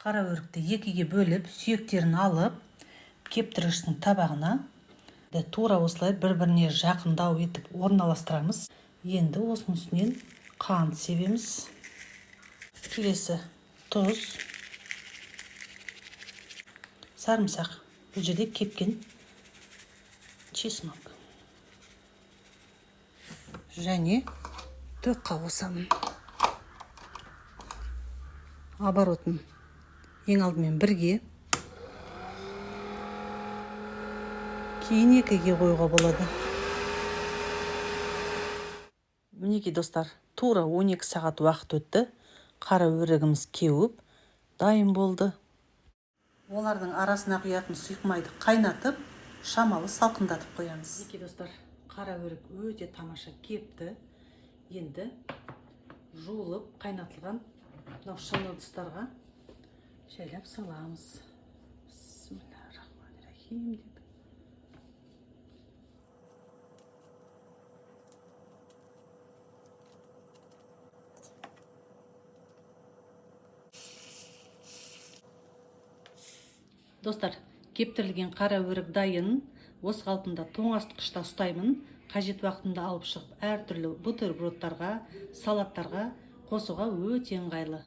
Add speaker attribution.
Speaker 1: Қара өрікті екіге бөліп, сүйектерін алып, кептіргіштің табағына тура осылай бір-біріне жақындау етіп орналастырамыз. Енді осының үстінен қант себеміз. Келесі тұз, сарымсақ, бұл жерде кепкен чеснок және тоққа қосамын. Оборотын ең алдымен бірге, кейін екіге қоюға болады. Мінекей, достар, тура 12 сағат уақыт өтті. Қара өрігіміз кеуіп, дайын болды. Олардың арасына құятын сұйық майды қайнатып, шамалы салқындатып қоямыз. Мінекей, достар, қара өрік өте тамаша кепті. Енді жуылып қайнатылған мынау шыны ыдыстарға жайлап саламыз. Бисмиллахиррахманиррахим деп. Достар, кептірілген қара өрік дайын. Осы қалпында тоңазытқышта ұстаймын. Қажет уақытында алып шығып, әртүрлі бутербродтарға, салаттарға қосуға өте ыңғайлы.